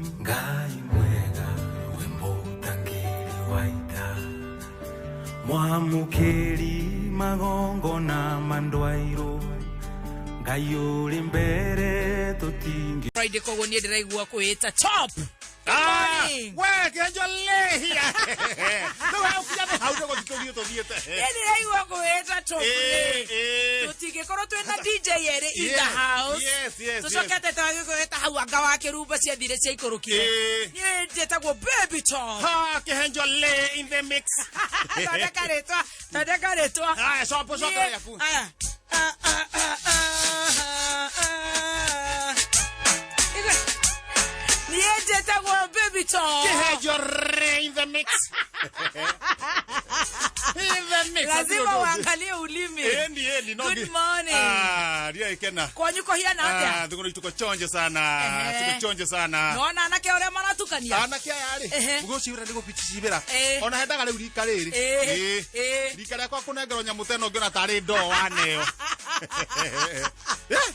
Ngai mwega rwĩmbo ũtangĩrĩ waita mwamũkĩri magongona mandwairwo Ngai ũrĩ mbere tũtingĩ Friday koguo niĩ ndĩraigua kwĩĩta top. Good Ah, morning. we kĩenjo lehia rĩu hau kinya nĩ hau nĩguo tũthiĩ tũthiĩte. Niĩ ndĩraigua kwĩĩta top. Eh, eh. Tũtingĩkorwo twĩna DJ erĩ in the Yes, house. yes. Tũcokete twagĩkwĩta hau anga wa kĩrumba ciathire ciaikũrũkire. Eh. Niĩ njĩtagwo baby top. Ha, kĩhenjo le in the mix. Thondeka rĩtwa, thondeka rĩtwa. Haya, copo copo Niĩ- yaku. Aya. Ah, ah, ah, ah, ah. Igwe. Niĩ njĩtagwo baby top. Kĩhenjo re in the mix. In the mix. Lazima uangalie ulimi. Endi, endi, no Good gi- morning. Ah, ndiye ikena. Kwanyu kũhiana atĩa? Ah, thuko tuko chonjo sana. Ehe. Tuko chonjo sana. Nona anake ũrĩa maratukania. Anake aya rĩ, Ehe. mũgũcibĩra nĩ gũcibĩra. Eh. Ona hendaga rĩu rika rĩrĩ. Eh, eh. Rika rĩakwa kũnengerwo nyamũ ta ĩno ngĩona tarĩ ndoo waneo.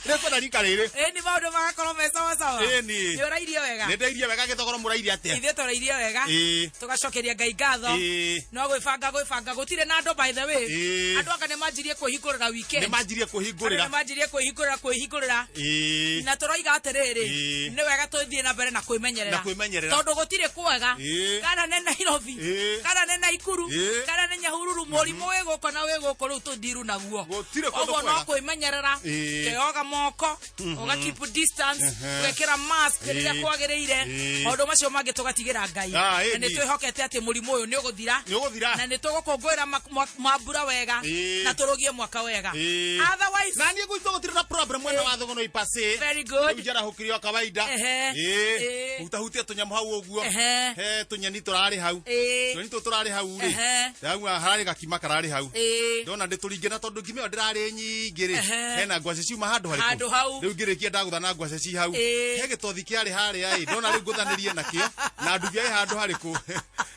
Rĩkwenda rika rĩrĩ. Ĩni maũndũ magakorwo me sawa sawa. Ĩni. Nĩ ũrairie wega. Nĩ ndairie wega gĩthogoro mũrairie atĩa? Ithuĩ tũrairie wega. Ĩĩ. Tũgacokeria Ngai ngatho. Ĩĩ. No gwĩbanga gwĩbanga gũtirĩ na andũ by the way. Ĩĩ. Andũ anga nĩ manjirie kwĩhingũrĩra weekend. Nĩ manjirie Andũ kwĩhingũrĩra. nĩ manjirie kwĩhingũrĩra kwĩhingũrĩra. Ĩĩ. Na tũroiga atĩrĩrĩ, Ĩĩ. nĩ wega tũthiĩ na mbere na kwĩmenyerera. Na kwĩmenyerera. Tondũ gũtirĩ kwega. Ĩĩ. Kana nĩ Nairobi, Ĩĩ. kana nĩ Naikuru, Ĩĩ. kana nĩ Nyahururu, mũrimũ wĩ gũkũ na wĩ gũkũ rĩu tũthiru naguo. Gũtirĩ kũndũ Ũguo no kwega. kwĩmenyerera, Ĩĩ. keoga moko, ũga keep distance, ũgekĩra mask rĩrĩa Ĩĩ. kwagĩrĩire. Ĩĩ. Maũndũ macio mangĩ tũgatigĩra Ngai. Ah, Na nĩ ĩĩ. twĩhokete atĩ mũrimũ ũyũ nĩ ũgũthira. Nĩ ũgũthira. Na nĩ tũgũkũngũĩra mambura wega Ĩĩ. na tũrũgie mwaka wega. Ĩĩ. Otherwise, Na niĩ gwitũ gũtirĩ na problem mwena wa Thogono ipacĩ. Very good. Rĩu njarahũkire o kawaida. Ehe. Ĩĩ. Ĩĩ. Hutahutia tũnyamũ hau ũguo. Ehe. He tũnyeni tũrarĩ hau. Ĩĩ. Tũnyeni tũtũ tũrarĩ hau rĩ. Ehe. Ndaigua hararĩ gakima kararĩ hau. Ĩĩ. Ndona ndĩtũringe na tondũ ngima ĩyo ndĩrarĩ nyingĩ rĩ. Ehe. Hena ngwacĩ ciuma handũ harĩkũ. Handũ hau. Rĩu ngĩrĩkia ndagũtha na ngwacĩ ci hau. Ĩĩ. He gĩtothi kĩarĩ harĩa ĩ. Ndona rĩu ngũthanĩrie nakĩo. Na ndubia ĩ handũ harĩkũ.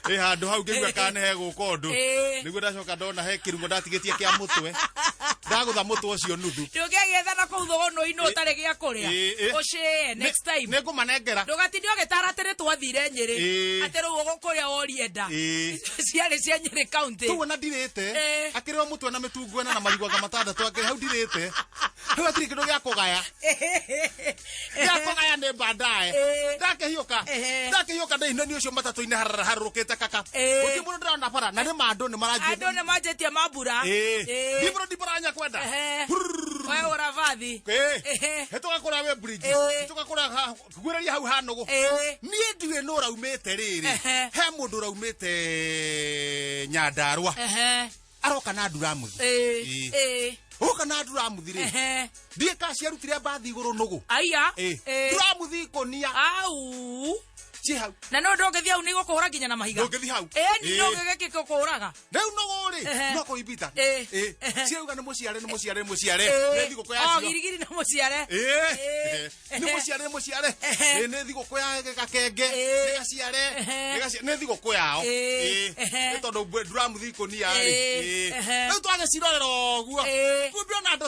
Ĩ handũ hau ngĩigua kana nĩ hegũka ũndũ. Ĩĩ. Nĩguo ndacoka ndona he kĩrung'o ndatigĩtie kĩa mũtwe. Ndagũtha mũtwe ũcio nuthu. Ndũngĩgĩetha na kũu thũgũnũ-inĩ ũtarĩ gĩa kũrĩa. Ĩĩ, ĩĩ. Ũcĩe next time. Nĩ ngũmanengera. Ndũgatinde ũgĩtara atĩ nĩ twathire Nyĩrĩ. Ĩĩ. Atĩ rĩu ũgũkũrĩa worie nda. Ĩĩ. Ciarĩ cia Nyĩrĩ county. Tũguo na ndirĩte. Ĩĩ. Akĩrĩo mũtwe na mĩtungo ĩna na marigwanga matandatũ akĩrĩ hau ndirĩte. Hau hatirĩ kĩndũ gĩa kũgaya. Gĩa kũgaya nĩ baadaye. Ĩĩ. Ndakĩhiũka. Ehe. Ndakĩhiũka ndĩinani ũcio matatũ-inĩ harũkĩte kaka. Ĩĩ. Gũtirĩ mũndũ ndĩrona bara na nĩ ma andũ nĩ maranjia. Andũ nĩ manjĩtie mambura. Ĩĩ. Ĩĩ. Ndibũrũ ndibũranya kwenda. Ehe. We ũra vathi. Ĩĩ. Ehe. Hĩtũka kũrĩa wĩ bridge. Ĩĩ. Hĩtũka kũrĩa gwĩrĩria hau hanũgũ. Ĩĩ. Niĩ ndiũĩ nũ ũraumĩte rĩrĩ. Ehe. He mũndũ ũraumĩte Nyandarũa. Ehe. Aroka na nduramuthi. Ĩĩ. Ĩĩ. Ĩĩ. Oka na nduramuthi rĩ. Ehe. Ndiĩ ka ciarutire mbathi igũrũ nũgũ. Aya. Ĩĩ. Ĩĩ. Nduramuthi ikũnia. Au. Ciĩ hau. Na no ndũngĩthiĩ hau nĩ igũkũhũra nginya na mahiga. Ndũngĩthiĩ hau. Ĩĩ Ĩĩ. no gĩgĩkũkũraga. Rĩu nũgũ rĩ. Ehe. No kũibita. Ĩĩ. Ĩĩ. Ehe. Cirauga nĩ mũciare nĩ mũciare nĩ mũciare. Nĩ thigũkũ O yacio. girigiri na mũciare. Ĩĩ. Ĩĩ. Nĩ mũciare nĩ mũciare. Ehe. Ĩĩ nĩ thigũkũ ya gakenge. Ĩĩ. Nĩ gaciare. Ehe. Nĩ gaciare. Nĩ thigũkũ yao. Ĩĩ. Ĩĩ. Ehe. Nĩ tondũ nduramuthi ikũnia rĩ. Ĩĩ. Ĩĩ. Ehe. Rĩu twagĩcirorera ũguo. Ĩĩ. Kumbe ona andũ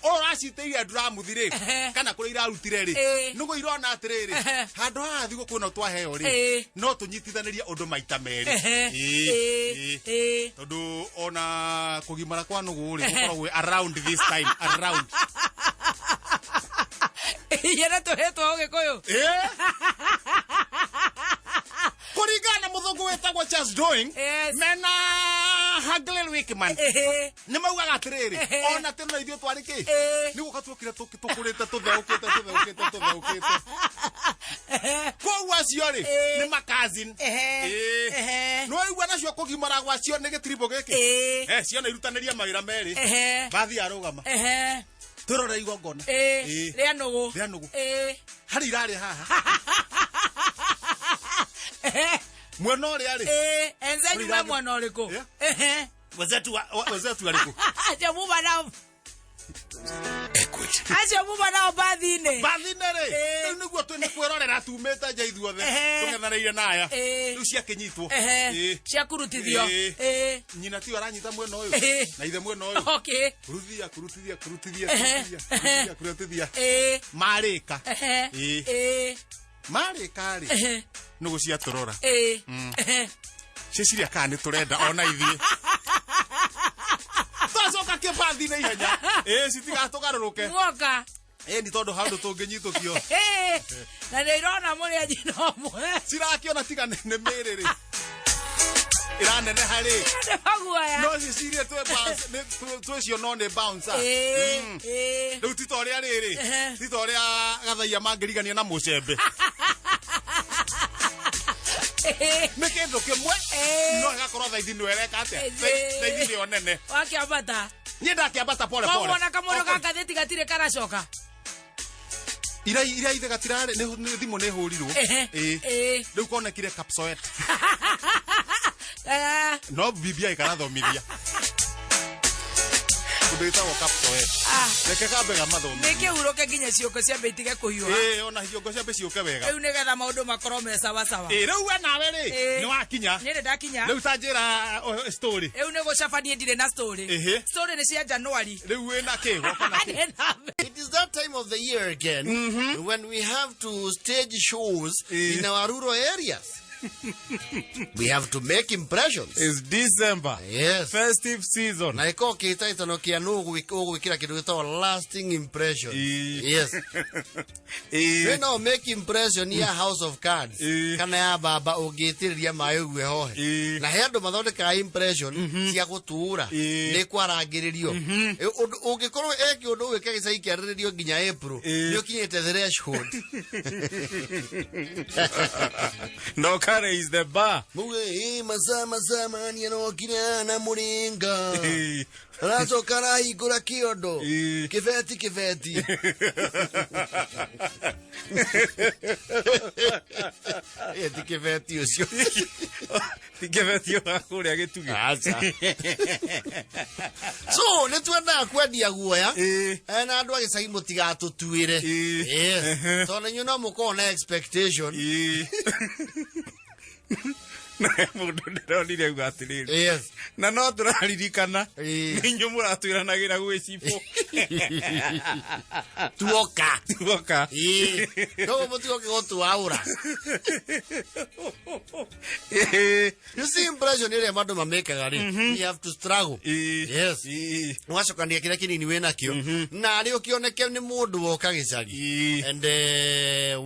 ũracitĩire nduramuthi rĩ. Ehe. Kana kũrĩa irarutire rĩ. Ĩĩ. Nĩguo irona atĩrĩrĩ. Ehe. Handũ haha thigũkũ ĩno twaheo rĩ. Ĩĩ. No tũnyitithanĩrie ũndũ maita merĩ. Ehe. Ĩĩ. Ĩĩ. Ĩĩ. Ĩĩ. Tondũ ona kũgimara kwa nũgũ rĩ gũkoragwo around this time around. Iria nĩ tũhetwo Ũgĩkũyũ. Ĩĩ. Kũringana na mũthũngũ wĩtagwo Charles Darwin Yes. mena Hagley Wickman Ehe. nĩ maugaga atĩrĩrĩ Ehe. ona tene na ithuĩ twarĩ kĩ Ĩĩ. nĩ gũka tuokire tũkũrĩte tũtheũkĩte tũtheũkĩte tũtheũkĩte koguo acio rĩ Ĩĩ. nĩ makazin Ehe. Ehe. nĩ waigua nacio kũgimara gwacio nĩ gĩtiribũ gĩkĩ Ĩĩ. Eh, ciana irutanĩria mawĩra merĩ Ehe. bathi yarũgama Ehe. twĩrore igongona Ĩĩ. Ĩĩ. Rĩa nũgũ. Rĩa nũgũ. Ĩĩ. harĩ irarĩ haha Ehe. mwena ũrĩa rĩ Ĩĩ. Enzenyu Kũrĩ me iragĩ- mwena ũrĩkũ? Yeah. Ehe. wenzetu wenzetu arĩkũ Acio muma nao. Equity. Acio muma nao mbathi-inĩ. bathi-inĩ rĩ Ĩĩ. rĩu nĩguo twĩ nĩ kwĩrorera tumĩte nja ithuothe Ehe. tũng'ethanĩire na aya Ĩĩ. rĩu ciakĩnyitwo Ehe. Ĩĩ. Ciakurutithio. Ĩĩ. Ĩĩ. Nyina tiyo aranyita mwena ũyũ Ĩĩ. na ithe mwena ũyũ Okay. kurutithia kurutithia kurutithia Ehe. kurutithia kurutithia kurutithia Ĩĩ. marĩka Ehe. Ĩĩ. Ĩĩ. Marĩka rĩ, nũgũ ciatũrora. Ciciria kana nĩ tũrenda ona ithuĩ. Twacoka kĩbathi na ihenya. Ĩĩ, citigatũgarũrũke. Muoka. Ĩĩ, nĩ tondũ handũ tũngĩnyitũkio. Na nĩ irona mũrĩ a nyina ũmwe. Cirakĩona tiga nĩ mĩrĩ rĩ. Ĩraneneha rĩ. Nĩ maguoya. No cicirie twĩcio no nĩ bouncer. Rĩu ti ta ũrĩa rĩrĩ. Ti ta ũrĩa gathaia mangĩrigania na mũcembe. Nĩ kĩndũ kĩmwe no ĩgakorwo thaithi nĩwe ĩreka atĩa? Thaithi nĩyo nene. Wakĩambata. Niĩ ndakĩambata pole pole. Koguo ona kamũndũ ga ngathĩti gatirĩ karacoka. Ira ira ithe gatirarĩ nĩ thimũ nĩ hũrirwo. Ĩĩ. Rĩu konekire Kapsoet. No BBI karathomithia. Ũndũ wĩtagwo Kapsoet. Reke kambe gamathomithie. Nĩ kĩhurũke nginya ciũko ciambe itige kũhiũha. Ĩĩ, ona ciongo ciambe ciũke wega. Rĩu nĩgetha maũndũ makorwo me sawasawa. Ĩĩ, rĩu we nawe rĩ, nĩ wakinya. Niĩ nĩ ndakinya. Rĩu ta njĩra story. Rĩu nĩ gũcabania ndirĩ na story. Story nĩ cia January. Rĩu wĩna kĩ? Woka na kĩ? It is that time of the year again when we have to stage shows in our rural areas. We have to make impressions. It's December. Yes. Festive season. Na iko kĩhĩtahĩtano kĩa nũ ũgwĩkĩra kĩndũ gĩtagwo lasting impression. Yes. We no make impression ya House of Cards kana ya baba ũngĩitĩrĩria maĩ ũgue hohe. Na he andũ mathondekaga impression cia gũtũũra nĩ kwarangĩrĩrio. Ũngĩkorwo eke ũndũ ũgwĩka gĩcagi kĩarĩrĩrio nginya April nĩ ũkinyĩte threshold. No kare is the bar. Muge masaa masaa mani anokire na muringa. Aracoka arahingũra kĩondo. Kĩbeti kĩbeti. Ti kĩbeti ũcio. Ti kĩbeti wa kũrĩa gĩtugĩ. Aca. So nĩ twendaga kwendia guoya. Na andũ a gĩcagi mũtigatũtuĩre. Yes. Tondũ inyuĩ no mũkorwo na expectation. Na mũndũ ndĩronire auga atĩrĩrĩ. Yes. Na no tũraririkana nĩ inyuĩ mũratwĩranagĩra gwĩcibũ. Tuoka. Tuoka. Koguo mũtigoke gũtwaũra. You see impression ĩrĩa andũ mamĩkaga rĩ, you have to struggle. Yes. Ũgacokania kĩrĩa kĩnini wĩnakĩo na arĩ ũkĩoneke nĩ mũndũ woka gĩcagi. And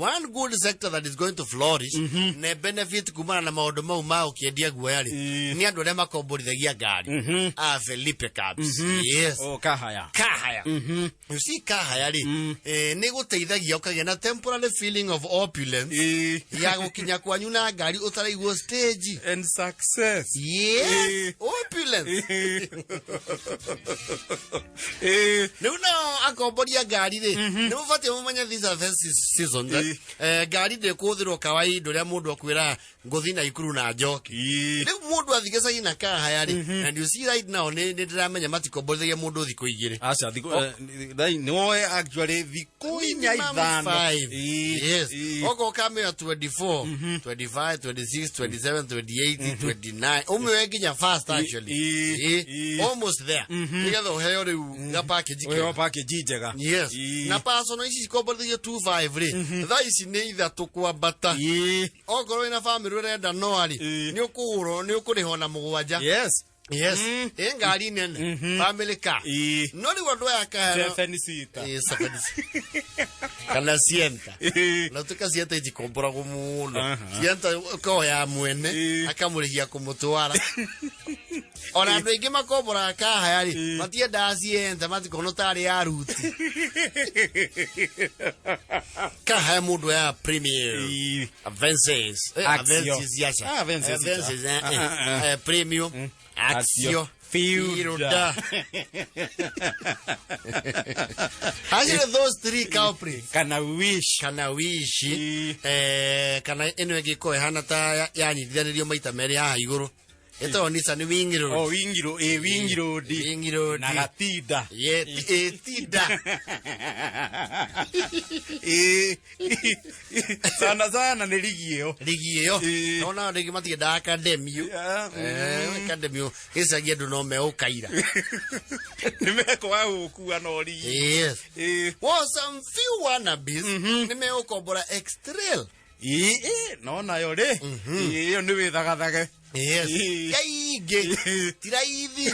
one good sector that is going to flourish na benefit kumana na maũndũ mau ma ũkĩendia guoya rĩ, nĩ andũ arĩa makomborithagia ngari. A Felipe Cabs. Yes. Oh, kahaya. Kahaya. You see kahaya rĩ, nĩ gũteithagia ũkagĩa na temporary feeling of opulence ya gũkinya kwanyu na ngari ũtaraigwo stage. And success. Yes. Opulence. Rĩu nao akomboria ngari rĩ, nĩ mũbatiĩ mũmenye these are the seasons. Ngari ndĩkũhũthĩrwo kawaida ũrĩa mũndũ akwĩra ngũthi na ikuru na njoki. Rĩu mũndũ athiĩ gĩcagi na kahaya rĩ, and you see right now nĩ ndĩramenya matikomborithagia mũndũ thikũ igĩrĩ. Aca, thikũ nĩ woe actually thikũ inya ithano. Yes. Okorwo ũkamĩoya 24, 25, 26, 27, 28, 29. Ũmĩoe nginya fast actually. Almost there. Nĩgetha ũheo rĩu ga package kega. Ũheo package njega. Yes. Na personal ici cikomborithagio 25 rĩ, thaa ici nĩ ithatũ kwambata. Okorwo wĩna family ũrenda noa rĩ, nĩ ũkũgũrwo, nĩ ũkũrĩhwo na mũgwanja. Yes. Yes. Ĩ ngari nene. Family car. No rĩu andũ aya kahera. Seven seater. Seven seater. Kana Sienta. Na tuka Sienta ijikomboragwo mũno. Sienta ũkoya mwene akamũrĩhia kũmũtwara. Ona andũ aingĩ makomboraga kahaya rĩ, matiendaga Sienta, matikono tarĩ ya ruti. Kahaya mũndũ ya Premier. Avensis. Avensis yaca. Avensis. Premium. Axio. Fielder. Actually, those three culprits. Kana wish. Kana wish. Kana ĩno ĩngĩ ĩkoragwo ĩhana ta yanyitithanĩrio maita merĩ haha igũrũ. Ĩtagwo Nissan Wing Road. Oh, Wing Road. Wing Road. Wing Road. Na gatinda. Yeah, tinda. Sana sana nĩ rigi ĩyo. Rigi ĩyo. Nona rĩngĩ matiendaga academy. Academy gĩcagi andũ no meũkaira. Nĩ mekwaga gũkua no rigi. Yes. Well, some few wannabes nĩ megũkombora X-Trail. Ĩĩ, no nayo rĩ, ĩyo nĩ wĩthagathage. Yes. Ĩĩ. Kaingĩ ti raithi.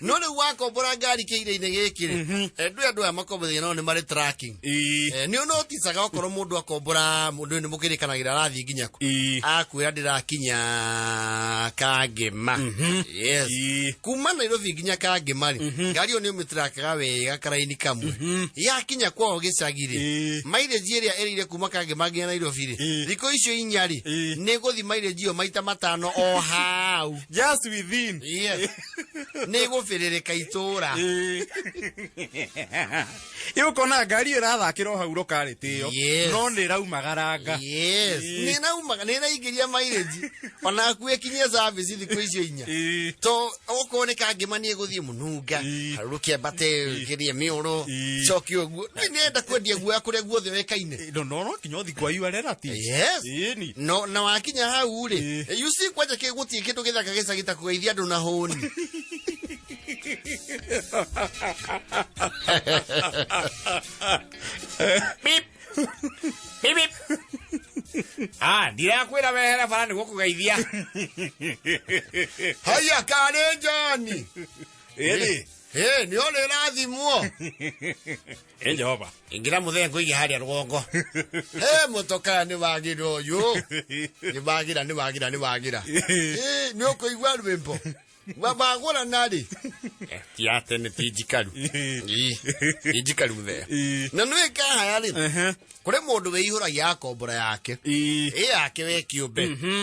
No rĩu wakombora ngari kĩira-inĩ gĩkĩ rĩ, ndũĩ andũ aya makombithagia no nĩ marĩ tracking. Ĩĩ. Nĩ ũnoticaga okorwo mũndũ akombora mũndũ ũyũ nĩ mũkĩrĩkanagĩra arathiĩ nginya kũ. Ĩĩ. Akwĩra ndĩrakinya Kangema. Yes. Ĩĩ. Kuma Nairobi nginya Kangema rĩ, ngari ĩyo nĩ ũmĩtrakaga wega karaini kamwe. Yakinya kwao gĩcagi rĩ, Ĩĩ. mileage ĩrĩa ĩrĩire kuma Kangema nginya Nairobi rĩ, Ĩĩ. thikũ icio inya rĩ, Ĩĩ. nĩ gũthi mileage ĩyo maita matano o hau. Just within. Yes. Nĩ gũbĩrĩrĩka itũra. Ĩĩ. Ĩ ũkona ngari ĩrathakĩra o hau lokality ĩyo. Yes. No nĩ ĩraumagaranga. Yes. Ĩĩ. Nĩ ĩraumaga, nĩ ĩraingĩria mileage. Ona hakuhĩ ĩkinyie service thikũ icio inya. Ĩĩ. To okorwo nĩ Kangema nĩ ĩgũthiĩ Mũnunga, Ĩĩ. harũrũke ambate kĩrĩa Mĩũrũ, Ĩĩ. coke ũguo. Nĩ nĩenda kwendia guoya kũrĩa guothe ũĩkaine. No no no kinya ũthi kwa your relatives. Yes. Ĩni. No, na wakinya hau rĩ, Ĩĩ. you see kwanja kĩ gũtirĩ kĩndũ gĩthaka gĩcagi ta kũgeithia andũ na hũni. Beep. Beep, beep. Ah, ndirakwĩra wehere bara nĩguo kũgeithia. Haya karĩ John. Ĩni. Ĩ, nĩ ũrĩ ĩrathimwo. Ĩ Jehova. Ingĩra mũthee ngũige harĩa rũgongo. He mũtokaa nĩ wagira ũyũ. Nĩ wagira, nĩ wagira, nĩ wagira. Ĩ, nĩ ũkũigua rwĩmbo. Wagũra narĩ. Ti ya tene ti njikaru. Ĩ, ti njikaru mũthee. Ĩ. Na nĩ kahaya rĩ, Ehe. kũrĩ mũndũ wĩihũragia akombora yake. Ĩ. Ĩ yake we kĩũmbe.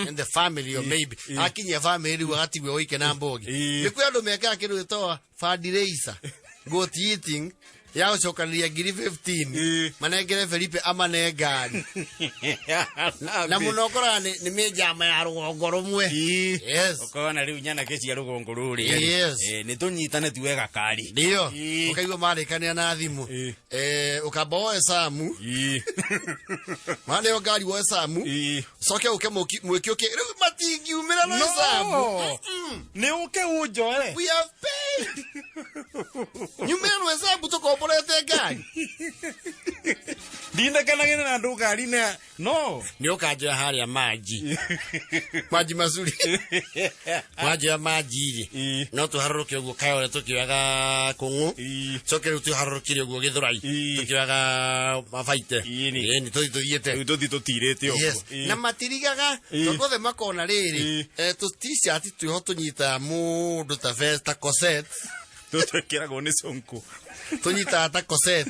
In the family or maybe. Akinyia family rĩu agatigwo oike na mbogi. Ĩ. Nĩ kwĩ andũ mekaga kĩndũ gĩtagwo fundraiser. Goat eating ya gũcokanĩria ngiri 15 Ĩ. manengere Felipe amane ngari na mũno ũkoraga nĩ mĩnjama ya rũgongo rũmwe. Ĩ. Yes. Ũkona rĩu nyanake cia rũgongo rũrĩa. Yes. Nĩ tũnyitane tuwe gakari. Ndio. Ĩ. Ũkaigua marĩkanĩra na thimũ. Ĩ. Ũkamba woe Samu. Ĩ. Maneo ngari woe Samu. Ĩ. Coke ũke mwĩki ũke rĩu matingiumĩra na Samu. No. Nĩ ũke ũnjoe. We have paid. Nyumĩra na hesabu tũkomborete ngari. Ndindekanagĩra na andũ ngari-inĩ. No. Nĩ ũkanjoya harĩa maji. Maji mazuri. Wanjoya maji rĩ. Ĩ. No tũharũrũke ũguo Kayore tũkĩoyaga kũng'ũ. Ĩ. Coke rĩu tũharũrũkire ũguo Gĩthũrai. Ĩ. Tũkĩoyaga mabaite. Ĩ, nĩ. Ĩ, nĩ tũthiĩ tũthiĩte. Rĩu tũthiĩ tũtirĩte ũguo. Yes. Ĩ. Na matirigaga Ĩ. tondũ othe makona rĩrĩ Ĩ. tũ t-shirt twĩho tũnyitaga mũndũ ta vest ta corset Tũtwĩkĩragwo nĩ cũnkũ. tũnyitaga ta corset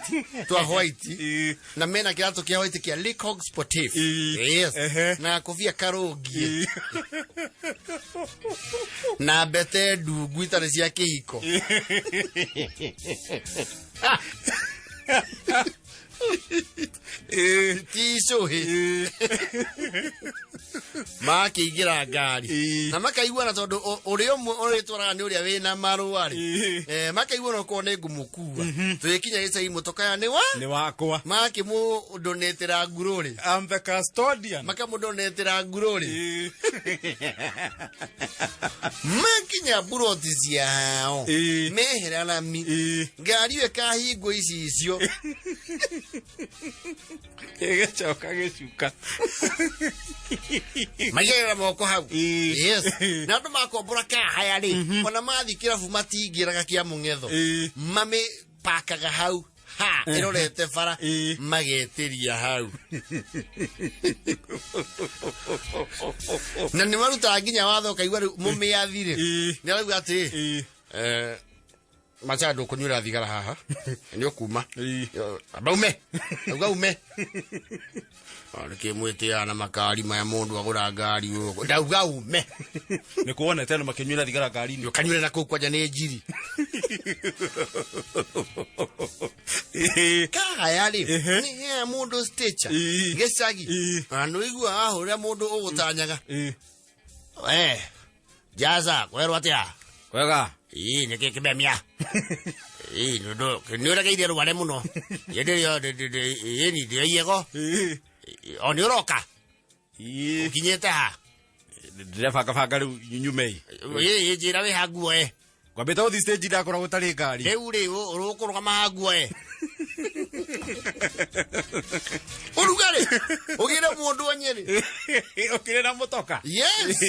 twa white Ĩ. na mena kĩratũ kĩa white kĩa Le Coq Sportif. Ĩ. Yes. Ehe. Na kobia karũngie Ĩ. na mbete ndungu itarĩ cia kĩhiko. Ĩ. Ti icũhĩ. Ĩ. Makĩingĩra ngari Ĩ. na makaiguana tondũ ũrĩa ũmwe ũrĩtwaraga nĩ ũrĩa wĩna marũa rĩ. Ĩ. Makaiguana okorwo nĩ ngũmũkua tũgĩkinya gĩcagi mũtokaya nĩ wa Nĩ wakwa. makĩmũndonetera ngurũrĩ I'm the custodian. makamũndonetera ngurũrĩ Ĩ. makinya buroti ciao Ĩ. mehera rami Ĩ. ngari ĩyo ĩkahingwo icicio Ĩgĩcoka gĩcuka. maigagĩrĩra moko hau. Ĩ. Yes. Na andũ makombora kahaya rĩ, ona mathiĩ kĩrabu matingĩraga kĩa mũng'etho. Ĩ. Mamĩpakaga hau ha ĩrorete bara. Ĩ. Magetĩria hau na nĩ marutaga nginya watho ũkaigua rĩu mũmĩathi rĩ Ĩ. nĩ arauga atĩrĩ, Ĩ. macha ndũkũnyuĩra thigara haha nĩ ũkuma. Ĩ. Amba ume auga ume nĩkĩ mwĩtĩaga na makari maya mũndũ agũra ngari ũguo ndauga ume. Nĩ kuonete andũ makĩnyuĩra thigara ngari-inĩ. Ũkanyuĩre na kũu kwanja nĩ njiri. Ĩ. Kahaya rĩ Ehe. nĩ heaga mũndũ stature Ĩ. gĩcagi. Ĩ. Na nĩ ũiguaga ũrĩa mũndũ ũgũtanyaga. Ĩ. We jaza kwerwo atĩa? Wega. Ĩ, nĩkĩ kĩmemia? Ĩ, nĩ ũregeire rware mũno. Ĩni ndĩroiego. Ĩ. O nĩ ũroka? Ĩ. Ũkinyĩte ha? Ndĩrebangabanga rĩu nyume. Ĩ, njĩra wĩ ha nguoe. Ngwambĩte gũthiĩ stage ndakora gũtarĩ ngari. Rĩu rĩ ũrũkũrũgama ha nguoe. Ũrugarĩ ũgĩre mũndũ wa Nyĩrĩ. Ũkĩrĩ na mũtoka. Yes.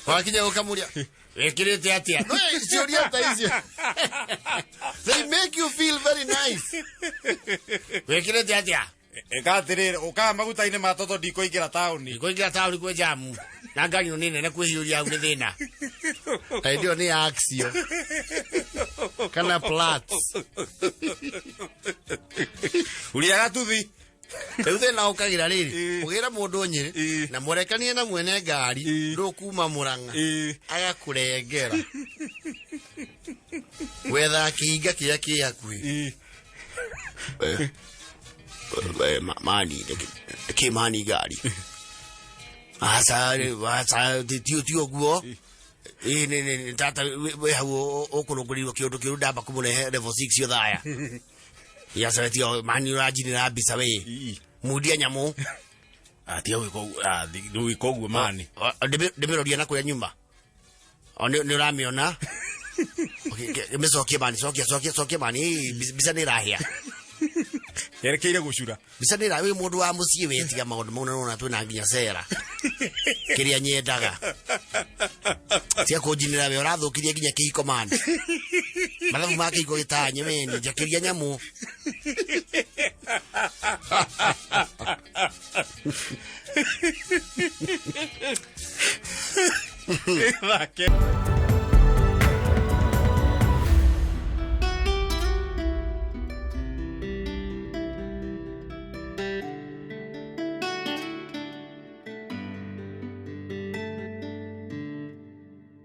Wakinya ũkamũria wĩkĩrĩte atĩa? No ciũria ta icio. They make you feel very nice. Wĩkĩrĩte atĩa? Ĩka atĩrĩrĩ, ũkaga maguta-inĩ ma toto ndikũingĩra taũni. Ndikũingĩra taũni kwĩ jamu na ngari ĩno nĩ nene kwĩhiũria hau nĩ thĩna. Hĩndĩ ĩyo nĩ Axio kana Platz. Huria gatuthi. Rĩu thĩna ũkagĩra rĩrĩ, ũgĩra mũndũ Nyĩrĩ na mũrekanie na mwene ngari ndũkuma Mũrang'a agakũrengera. Wethaga kĩhinga kĩrĩa kĩ hakuhĩ. Mani kĩ mani ngari aca aca ti ũguo. Ĩ nĩ tata wĩ hau ũkũrũngũrĩirwo kĩũndũ kĩũru ndamba kũmũrehe level 6 othaya. Yaca tio mani ũranjinĩra mbica we. Mundia nyamũ. Tiga gwĩka ũguo mani. Ndĩmĩroria na kũrĩa nyuma. O nĩ ũramĩona. Mĩcokie mani, cokia cokia cokia mani, mbica nĩ ĩrahĩa. Yerekeire gũcura. Mbica nĩ ĩrahĩa, wĩ mũndũ wa mũciĩ we tiga maũndũ mau na nĩwona twĩna nginya cera. Kĩrĩa nyendaga. Tiga kũnjinĩra we ũrathũkirie nginya kĩhiko mani. Mathabu ma kĩhiko gĩtanye we njakĩria nyamũ. Thake.